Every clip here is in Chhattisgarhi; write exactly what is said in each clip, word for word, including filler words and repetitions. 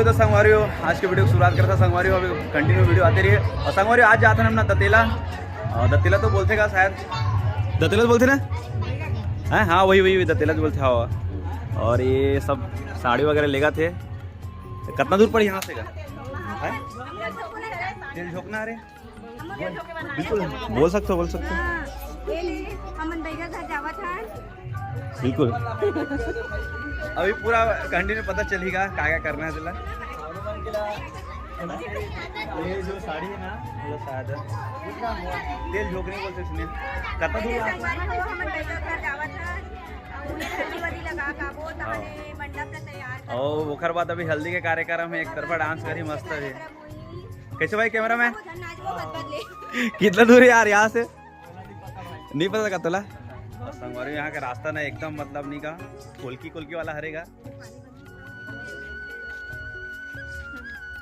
तो संगवारी हो, आज के वीडियो की शुरुआत करता संगवारी हो, अभी कंटिन्यू वीडियो आते रहिए। और संगवारी हो, आज जाते हैं अपना दतेला, और दतेला तो बोलते का शायद, दतेला तो बोलते ना, हैं? हाँ, वही वही वही दतेला तो बोलते, हाँ। और ये सब साड़ी वगैरह लेगा थे। कितना दूर पड़ी यहाँ से का? हैं? तेल झोंकना रे। बिल्कुल, बोल सकते हो, बोल सकते हो। हाँ, ये ले, हमन बैगा घर जावत हन। बिल्कुल। अभी पूरा कंटिन्यू पता चलेगा का का करना है तेला। ये जो साड़ी है ना, मतलब शायद तेल झोंकने बोलते इसमें। कितना दूर है? हमन बैगा घर जावत हन। और हल्दी वल्दी लगा का वो तहने मंडप ला तैयार कर। और ओकर बाद अभी हल्दी के कार्यक्रम है, एक तरफा डांस करी मस्त है। कैसे भाई कैमरा मैन? कितना दूर है यार यहाँ से? नहीं पता लगा तोला। और संगवारी, यहाँ का रास्ता ना एकदम मतलब नहीं का, कोलकी कोलकी वाला हरेगा।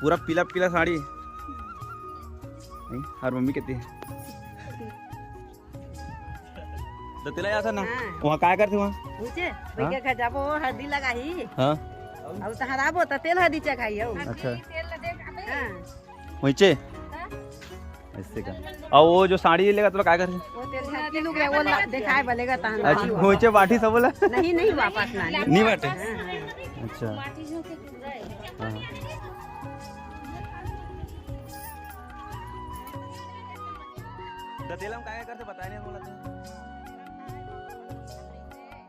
पूरा पीला पीला साड़ी। नहीं, हर मम्मी कहती है। दतेला जाता ना, हाँ। वहाँ काय करते वहाँ? ऊंचे, हाँ? भैया घर जाबो, हल्दी लगाही। हाँ। अब तहर आबो त तेल हल्दी चघाही हो। अच्छा। हाँ। ऊंचे? ऐसे का। और वो जो साड़ी लेगा तो काय करते? वो तेल हल्दी लुग वो ला-, दिखाए बलेगा तहन। अच्छा, ऊंचे बाटी सब बोला? नहीं, नहीं, वापस ना। नहीं बाटे? हाँ, हाँ। अच्छा। हाँ। दतेला में काय करते बताए नहीं बोला तो।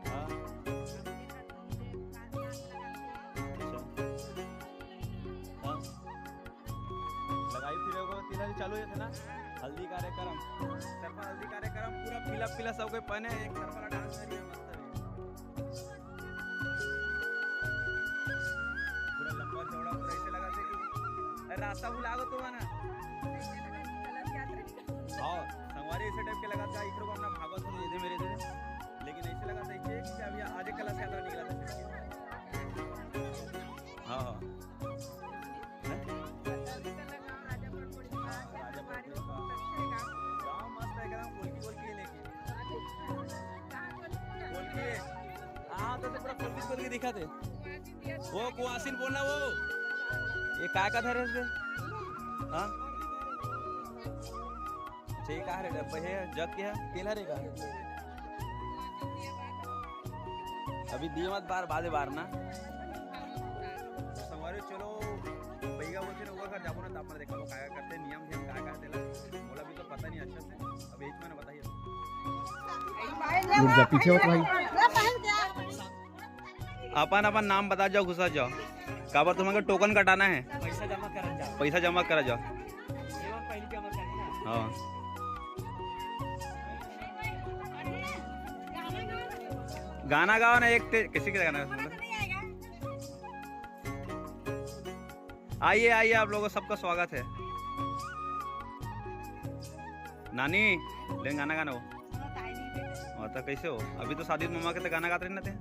हाँ। अच्छा। हाँ। लगाई फिर एगो तिलक चालू है ना, हल्दी कार्यक्रम, तरफा हल्दी कार्यक्रम, पूरा पीला पीला सब कोई पहने, एक तरफा डांस करिए मस्त है। पूरा लंबा चौड़ा पूरा ऐसे लगा था कि, अरे रास्ता भुला गो तुम ना। हाँ, संगवारी ऐसे टाइप के लगा था, इधर को अपना भागवत सुन दे मेरे दे, लेकिन ऐसे लगा था कि अभी आज कला से आता निकला था। हाँ, हाँ। हैं? हाँ, राजा पटोरी का। गाँव मस्त है, एकदम कोलकी, कोलकी है लेकिन। कोलकी है। हाँ, तो, तो पूरा कोलकी, कोलकी दिखा थे। वो कुआसिन बोलना वो। ये काय का धरे थे? हाँ? ठीक है रे, डब्बा है, जग के है, तेल हरे का। अभी दिए मत बार, बादे बार ना। संगवारी चलो, भैया बोलते ना, ओकर घर जाबो ना, त अपन देखो का का करते, नियम धियम का का देला, मोला भी तो पता नहीं अच्छा से, अब एक मैंने बताइए। रुक जा, पीछे मत भाई। अपन अपन नाम बता जाओ, घुसा जाओ। काबर तुमन के टोकन कटाना है? पैसा जमा करा जाओ। पैसा जमा करा जाओ। हाँ। गाना गाओ ना एक ते-, किसी के गाना गाओ? आइए, आइए, आप लोगों का सबका स्वागत है। नानी, ले गाना गाना हो। हाँ, तो कैसे हो? अभी तो शादी में मम्मा के तो गाना गाते रहना थे।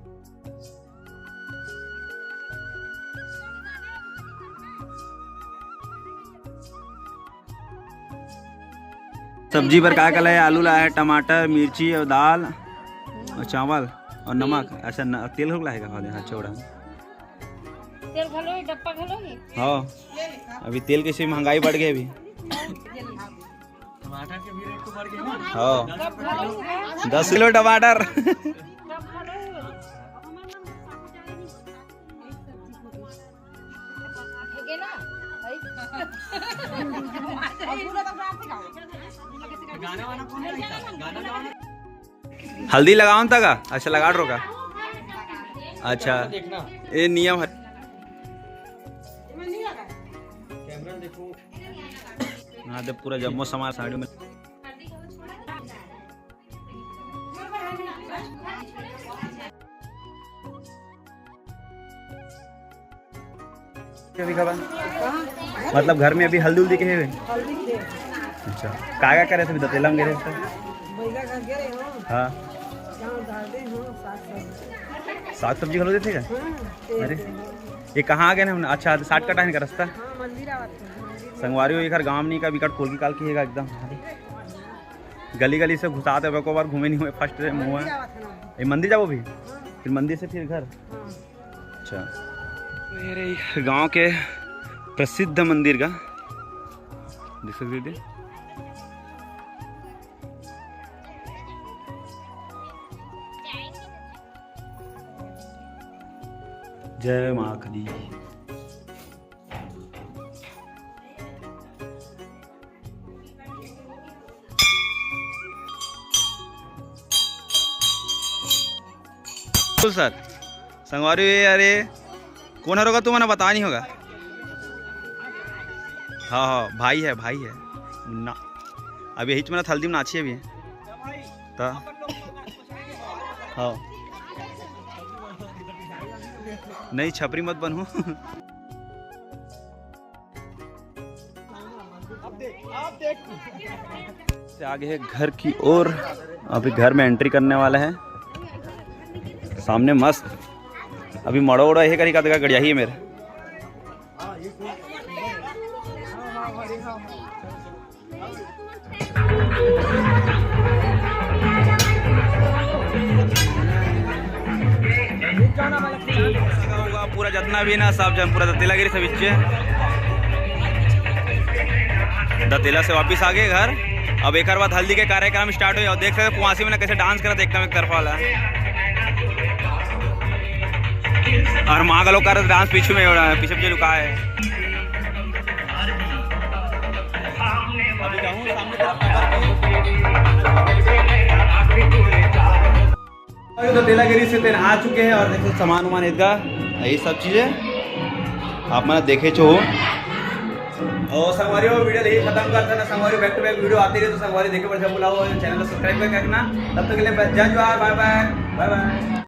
सब्जी बर का का लाए? आलू लाए, टमाटर, मिर्ची और दाल और चावल और नमक। अच्छा, न, तेल घलो लाएगा? हाँ, हाँ, चौड़ा। तेल घलो ही, डब्बा घलो ही। हाँ, अभी तेल कैसे महंगाई बढ़ गई अभी। टमाटर के भी रेट तो बढ़ गए ना। हाँ, दस किलो टमाटर। गाना वाना कौन गाता? गाना गाना। हल्दी लगाओ तक? अच्छा, लगा रोका। अच्छा, देखना। ये नियम है। कैमरा देखो। हाँ, तो पूरा जम्मो सामान साड़ी में। कभी खबर? हाँ। मतलब घर में अभी हल्दी उल्दी के है? हल्दी के। अच्छा, का का करे थे? दतेला में गे रहे थे? बैगा घर गे रहे हो। हाँ। गाँव डाल दे हो, साग सब्जी। साग सब्जी घलो देथे का? हाँ, तेल अरे, तेल। ये कहाँ आ गए ना हमने? अच्छा, साठ कटा है इनका रास्ता। हाँ, मंदिर आवत है, मंदिर में। संगवारी हो, एक हर गाँव नहीं का बिकट कोलकी काल की है एकदम। गली गली से घुसाते हुए, को बार घूमे नहीं हुए, फर्स्ट टाइम हुआ। मंदिर आवत है ना। ये मंदिर जाओ भी? हाँ। फिर मंदिर से फिर घर? हाँ। अच्छा, तो ये रही गांव के प्रसिद्ध मंदिर का देख सकते थे। जय माँ काली। बिल्कुल सर। संगवारी, ये अरे कौन हरोगा, तुमन बता नहीं होगा। हाँ हाँ, भाई है, भाई है मुन्ना। अब यही तुम्हारा हल्दी में नाची अभी। तो हाँ, नहीं, छपरी मत बनू। से आगे है घर की ओर। अभी घर में एंट्री करने वाला है। सामने मस्त अभी मड़ो उड़ो है करी का गड़िया ही है मेरे। पूरा जितना भी ना, सब जन पूरा दतेला गिरी से बिच्चे। दतेला से वापिस आ गए घर। अब एक बाद हल्दी के कार्यक्रम स्टार्ट हो, और देख सकते हो कुआसी में ना कैसे डांस करत एकदम एक तरफा वाला। और माँ का लोग कर डांस पीछे में हो रहा है, पीछे पीछे लुका है। अभी जाऊँ सामने तरफ। अभी तो तेलागिरी से तेल आ चुके हैं और देखो सामान वामान इधर, यही सब चीजें आप मन देखे छो। और संगवारी, वो वीडियो यही खत्म करते ना संगवारी, back to back वीडियो आती रहे तो संगवारी देखे पर जब बुलाओ, चैनल को सब्सक्राइब करके रखना। तब तक के लिए जय जोहार, बाय बाय, बाय बाय।